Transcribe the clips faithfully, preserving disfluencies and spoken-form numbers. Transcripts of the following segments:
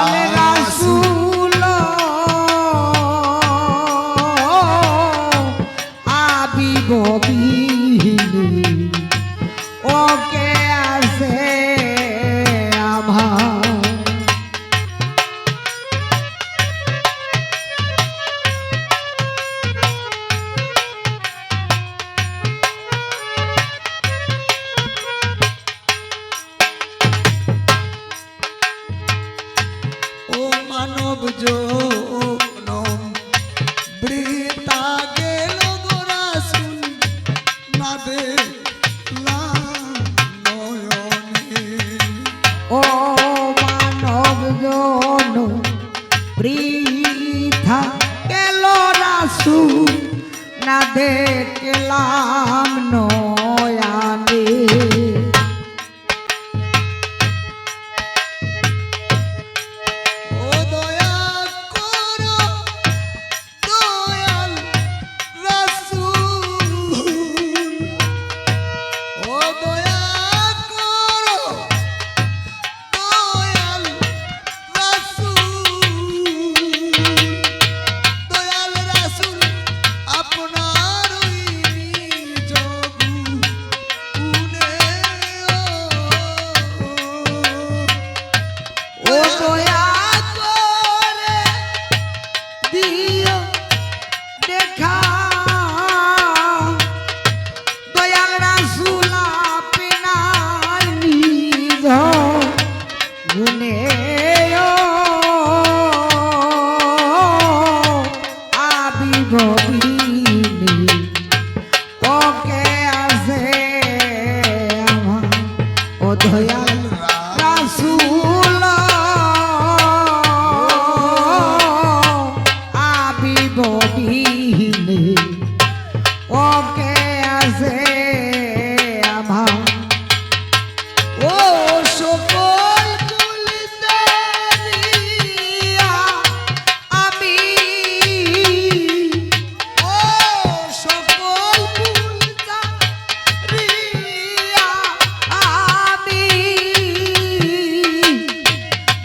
আল রাসুল আবিব বিহীন ও কে আছে আমার। ও মানব জনম বৃথা গেল গো রাসুল, না দেখলাম নয়নে। ও মানব জনম বৃথা গেল রাসুল, না দেখলাম নয়নে। ও দয়া করো দয়াল রাসুল, ও দয়া করো দয়াল রাসুল, দয়াল রাসুল, আপনার ওই নিজ গুণে ও, ও দয়া করে দিও দেখা। দয়াল রাসুল আপনার নিজ গুণে ও আবিব বিহীন ও কে আছে আমার। ও দয়াল রাসুল আবিব বিহীন ও কে আছে আমার। ও সকল কুল ছাড়িয়া আমি, ও সকল কুল ছাড়িয়া আমি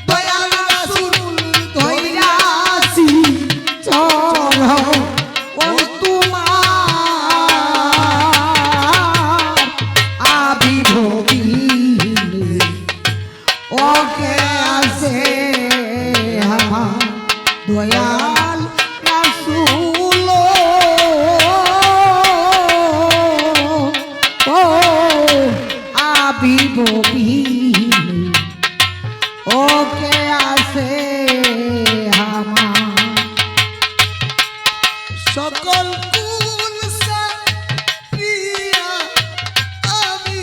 দয়াল রাসুল ধইরাছি চরণ ও তোমার আবিব বিহীন ও কে আছে আমার দয়াল রাসুল ও আবিব বিহীন ও কে আছে আমার। সকল কুল ছাড়িয়া আমি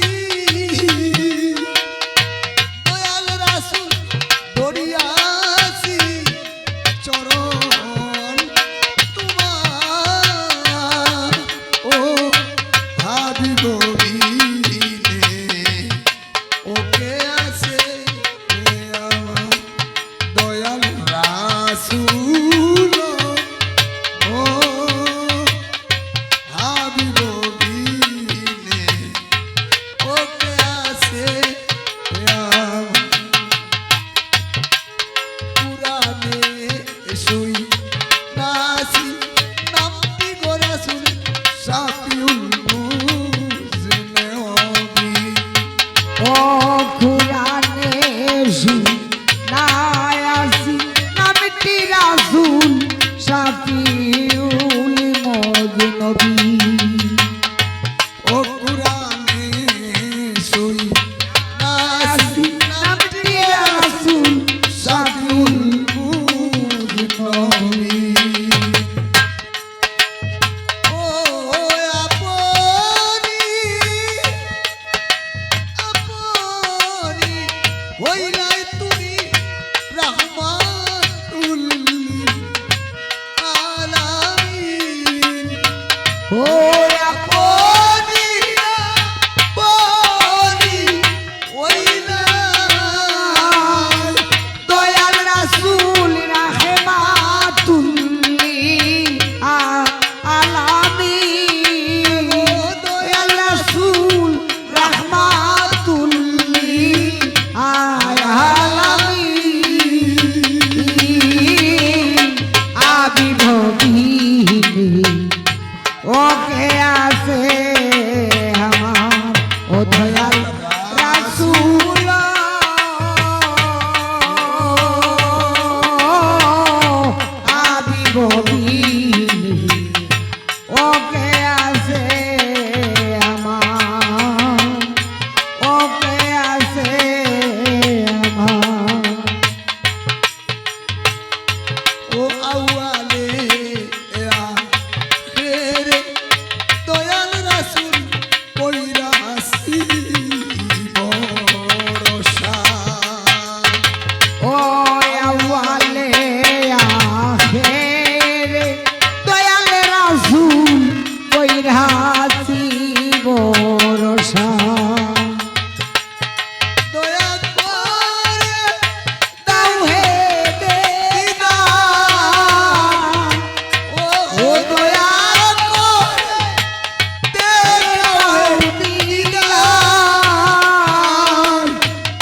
দয়াল রাসুল ধরিয়াছি চরণ তোমার। ও হাবিব বিহীন ও কে আছে আমার দয়াল রাসুল ও হাবিব বিহীন ও কে আছে আমার। কুরআনে সই নাসি নামটি গো রাসুল শাফিউল মুজনিবিন। ও কুরআনে সই নাসি নামটি রাসুল শাফিউল মুজনিবিন। ও কুরআনে সই নাসি নামটি রাসুল শাফিউল মুজনিবিন। ও আউয়ালে আখেরে দয়াল রাসূল কইরাছি ভরসা। দয়া করে দাও হে দিদার, ও, ও দয়া করে দেখাও দিদার।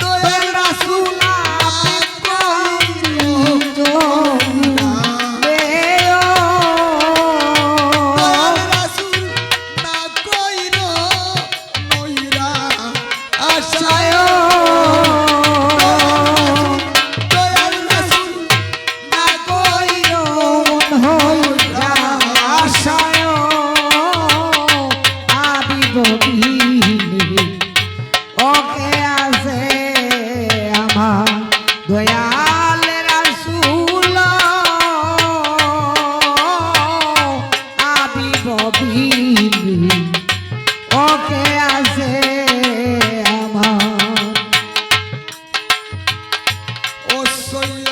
দয়াল রাসূল আপনি কইরো না। দয়াল রাসূল না কইরো নৈরাশ আশায়। দয়াল রাসূল না কইরো নৈরাশ আশায়। হাবিব বিহীন ও কে আছে আমার দয়াল রাসূল। হাবিব বিহীন ও কে আছে আমার। ও সৈয়দ